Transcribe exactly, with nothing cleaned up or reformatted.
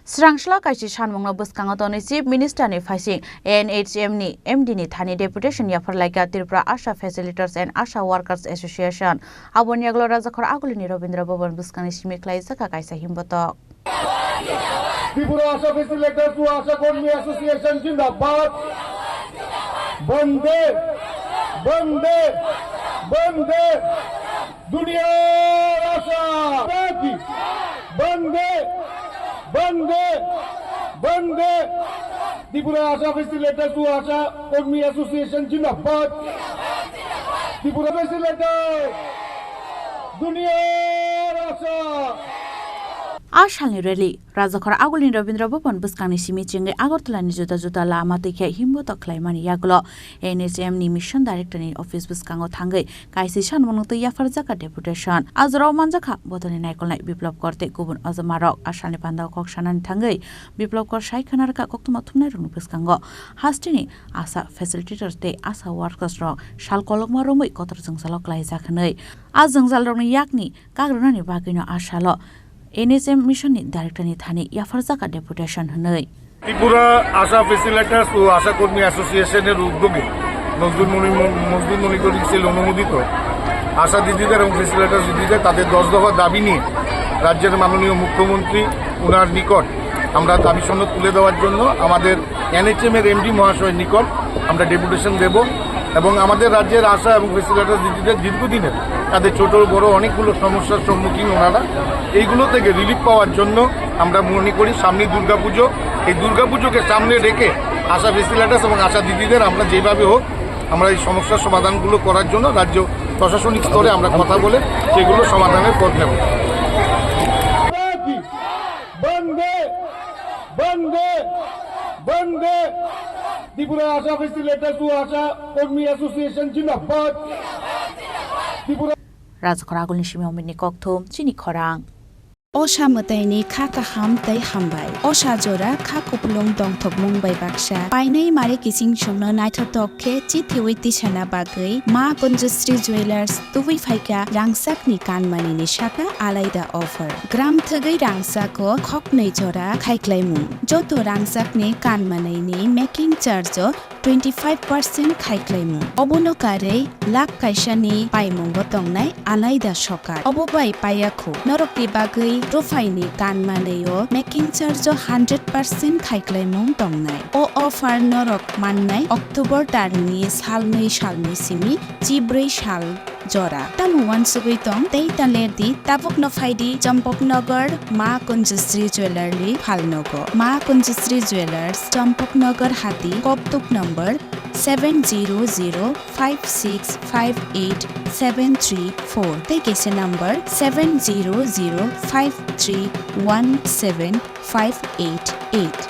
Srangsla kaisi sanmungno bwskango tonwi Chief Minister ni phaising N H M ni M D ni thani deputation yaphar laikha Tripura Asha Facilitators and Asha Workers Association. Aboni yagulo Rajakhor Agulini Rabindra Bhavan bwskangni simi khlaijak kaisa himbotok. Tripura Asha Facilitators to Asha Karmi Association Jindabad. Bande, bande, bande. Duniyar Asha Party. Bande, bande, bande. Tripura Asha Facilitators to Asha Karmi Association Jindabad. Tripura Facilitators. Duniyar Asha. A salni rally Rajakhor Agulini Rabindra Bhavan bwskangni simi chengwi Agartala ni juda juda lama twi khe himbotok khlaimani yagulo N H M ni Mission Director ni office bwskango thangwi kaisa sanmung twi yapharjak kha deputation. A jorao manjak kha bodolni naikolnai Biplab Kor tei kubun ojomarok. A salni pandao kok sanani thangwi Biplab Kor sai khna rwkha koktwma thumnairokni bwskango hasteni Asha facilitator tei Asha workers rok sal kolokma romwi kotor jwngjalo klaijak hwnwi. A jwngjalrokni yakni kagrwnani bagwino a salo N H M Mission ni Director ni thani yapharjak kha deputation hwnwi. Tripura আশা ফেসিলিটেটরস ও আশা কর্মী অ্যাসোসিয়েশনের উদ্যোগে মজদুর মনি-, মজদুর monitoring cell অনুমোদিত আশা দিদিদের এবং ফেসিলিটেটরস দিদিদের তাদের দশ দফা দাবি নিয়ে রাজ্যের মাননীয় মুখ্যমন্ত্রী ওনার নিকট আমরা দাবি সনদ তুলে দেওয়ার জন্য আমাদের এনএইচএম এর এমডি মহাশয়ের নিকট আমরা ডেপুটেশন দেব এবং আমাদের রাজ্যের আশা এবং ফেসিলিটেটরস দিদিদের দীর্ঘদিনের তাদের ছোট বড় অনেকগুলো সমস্যার সম্মুখীন ওনারা, এইগুলো থেকে রিলিফ পাওয়ার জন্য আমরা মনে করি সামনে দুর্গাপুজো, এই দুর্গাপুজোকে সামনে রেখে আশা ফেসিলিটেটরস এবং আশা দিদিদের আমরা যেভাবে হোক আমরা এই সমস্যার সমাধানগুলো করার জন্য রাজ্য প্রশাসনিক স্তরে আমরা কথা বলে সেগুলো সমাধানের পথ নেব। Bande! Bande! Bande! Tripura Asha Facilitators to Asha Karmi Association Jindabad! Tripura Rajakhor Agulini simi Omitni kokthum, chini khorang. Osha mwtaini kha kaham tei hambai. Osha jora kha kupulung dongthokmung bai baksa. Painai mare kiching chwngno naithothok khe chithiwi tisana bagwi Ma Kunjusri Jewellers tubui phaikha rangchakni kanmanini saka alaida offer. Gram thwgwi rangchako khoknwi jora khaiklaimung. Joto rangchakni kanmanini making charge o twenty five percent khaiklaimung. Obono karwi lakh kaisani paimungo tongnai alaida sokar. Obo bai paiya khu. Norokni bagwi ruphaini kanmanwi o making charge o hundred percent khaiklaimung tongnai. O offer norok mannai October tarni salnwi salni simi chibrwi sal jora. Tamo uansugwi tong tei ta lerdi, tabukno phaidi Champaknagar Ma Kunjusri Jewellery ni phalnogo. Ma Kunjusri Jewellers, Champaknagar Hati, Koktuk number seven zero zero five six five eight seven three four tei kaisa number seven zero zero five three one seven five eight eight.